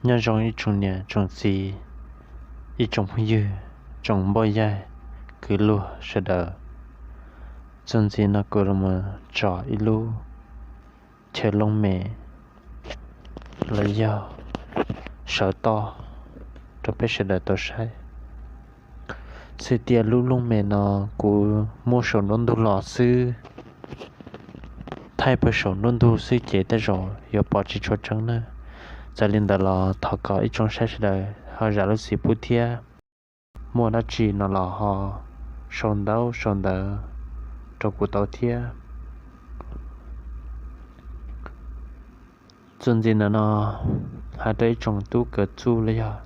Nyob zoo ib tsoom niam tsoom txiv, ib tsoom phooj ywg, tsoom npoj yaig kwv luag sawv daws. Txuas ntxiv no kuv los tso ib lub chaw looj mem los yog sawv toj rau peb sawv daws tau saib. Txhais tias lub looj mem no kuv muab saum nruab ntug los xwb, thaij pawg saum nruab ntug xwb ces tej zaum yuav pom tsis tshua tseeb na. Txawm li ntawd los thov kom ib tsoom saib sawv daws ho zam lub txim pub thiab. Muaj dab tsi no los ho sau ntawv sau ntawv rau kuv tau thiab. Txuas ntxiv ntawm no hais rau ib tsoom tub kawm txuj los yog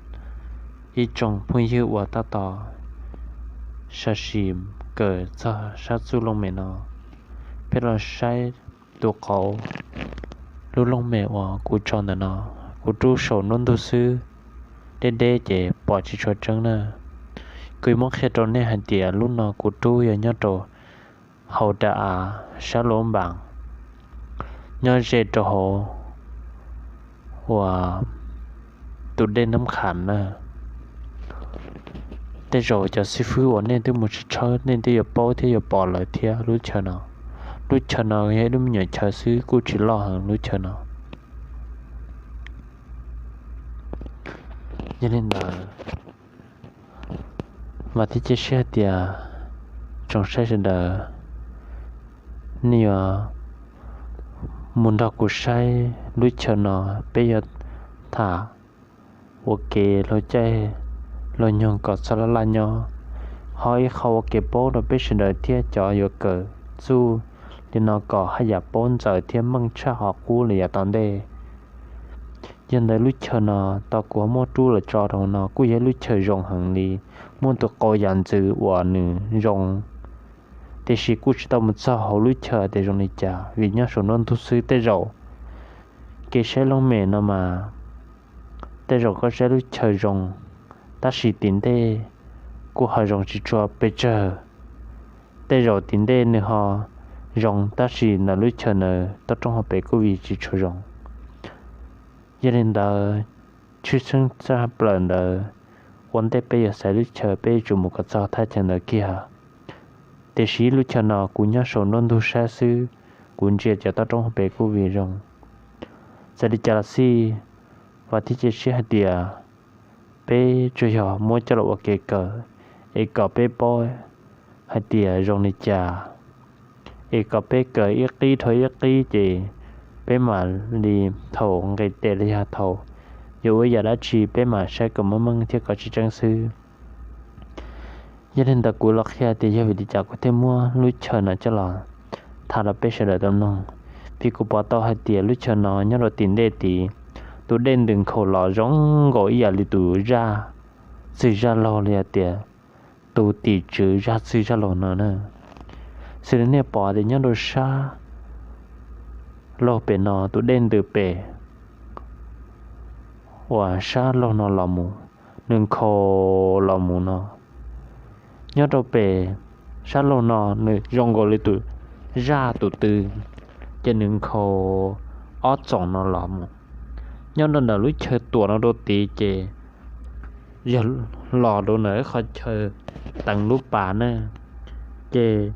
ib tsoom phooj ywg uas tab tom sam sim kawm txog sab txuj looj mem no, peb los saib tus qauv lub looj mem uas kuv tso ntawm no. Kuv rub saum nruab ntug xwb, deb deb ces pom tsis tshua tseeb na. Kuv muab qhia rau nej hais tias lub no kuv rub yog nyob rau hauv dav av sab lub npas, nyob ze rau hauv uas tus dej Nab Qham na. Tej zaum cov xib fwb uas nej twb mus tshawb tshawb nej twb yuav paub thiab yuav pom lawm thiab lub chaw no. Lub chaw no yog ib lub me nyuam chaw xwb kuj tsis loj heev lub chaw no. Yog li ntawd, vam thiab cia siab hais tias tsoom saib sawv daws nej yuav mus nrog kuv saib lub chaw no, peb yuav tham ua ke luag caij luag nyoog kom txhob laj laj nyob. Ho ib qho ua kev paub rau peb sawv daws thiab cov yuav kawm txuj li no kom haj yam paub ntxaws thiab meej tshaj qhov qub li yav tom ntej. Yog ntawd lub chaw no tau kuv muab rub los tso rau no kuj yog lub chaw zoo heev li, muaj tus qau yam ntxwv uas nws zoo, tiam sis kuj tsis tau mus txog hauv lub chaw tias zoo li cas vim nyob saum nruab ntug xwb. Tej zaum kev saib looj mem no mas tej zaum koj saib lub chaw zoo, tab sis tim ntej kuj ho zoo tsis tshua pes tsawg. Tej zaum tim ntej nws ho zoo tab sis ntawm lub chaw ntawd toj roob hauv pes kuj vim tsis tshua zoo. Yog li ntawd, tshwj xeeb tshaj plaws ntawd, ua ntej peb yuav xaiv lub chaw peb yuav tsum mus kom txog thaj chaw ntawd kiag. Tiam sis lub chaw no kuv nyob saum nruab ntug sab xwb, kuv ntsia cov toj roob hauv pes kuj vim zoo. Txawm li cas los xij, vam thiab cia siab hais tias peb tsuas yog muab coj los ua kev kawm es kom peb paub hais tias zoo li cas, es kom peb kawm ib qib dhau ib qib ces peb mam li thaum nqis tes los yog thaum yuav ua ib yam dab tsi peb mam saib kom meej meej thiab kom tsis tseeb xwb. Yog li ntawd kuv los qhia tias yog vim li cas kuv thiaj muab lub chaw no coj los tham rau peb sawv daws tau mloog, vim kuv pom tau hais tias lub chaw no nyob rau tim ntej tid, tus dej ntws nkhaus los zoo nkaus ib yam li tus zaj txwg zaj laug li hais tias tus tim tswv zaj txwg zaj laug no na. Xws li nej pom tias nyob rau sab laug pem no tus dej ntws pem uas sab laug no los mus, nws nkhaus los mus no. Nyob rau pem sab laug no nws zoo nkaus li tus zaj tus tw, ces nws nkhaus ob txoom no los mus. Nyob rau ntawm lub chaw tuam no rau tid ces yog los rau ntawm ib qhov chaw teev lub pas na, ces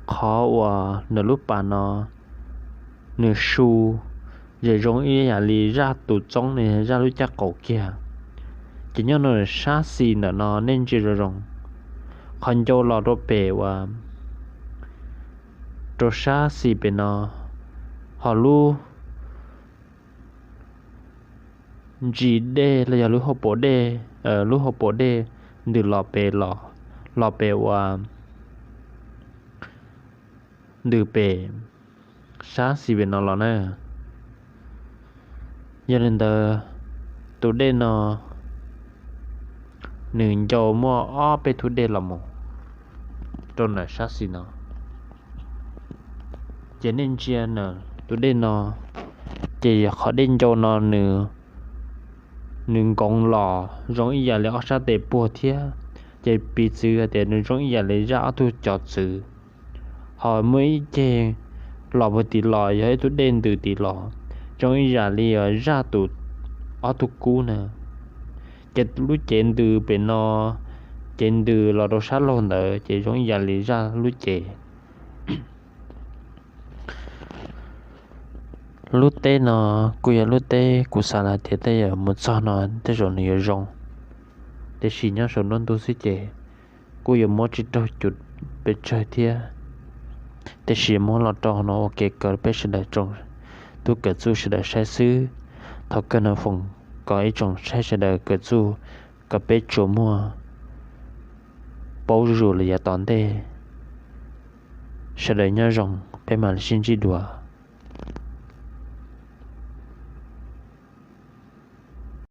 qhov uas ntawm lub pas no nws su, ces zoo ib yam li zaj tus txoob li zaj lub caj qaum kiag. Ces nyob rau sab xis ntawm no nej ntsia zoo zoo, qhov ncau los rau pem uas rau sab xis pem no, ho lub ntsis dej los yog lub hauv paus dej, lub hauv paus dej ntws los pem los, los pem uas ntws pem sab xis pem no los na. Yog li ntawd, tus dej no nws ncau muaj ob peb tug dej los mus rau ntawm sab xis no. Ces nej ntsia ntawm tus dej no, ces yog qhov dej ncau no nws, nws nkoov los zoo ib yam li ob sab tes puag thiab, ces piv txwv hais tias nws zoo ib yam li zaj ob tug cov txwv. Ho muaj ib ceg los puag tid los yog ib tug dej ntws tid los, zoo ib yam li zaj tus ob tug kub na. Ces lub cev ntws pem no, cev ntws los rau sab laug ntawd ces zoo ib yam li zaj lub cev. Lub teb no kuj yog lub teb kuv xav hais tias tej zaum mus txog no tej zaum nws yuav zoo, tiam sis nyob saum nruab ntug xwb ces kuj yuav muab tsis raug cuag pes tsawg thiab. Tiam sis muab los rau no ua kev kawm peb sawv daws tsoom tub kawm txuj sawv daws saib xwb. Thov kawg no foom kom ib tsoom saib sawv daws kawm txuj kom peb tsuas muaj paub zuj zus los yav tom ntej. Sawv daws nyob zoo, peb mam li sib ntsib dua.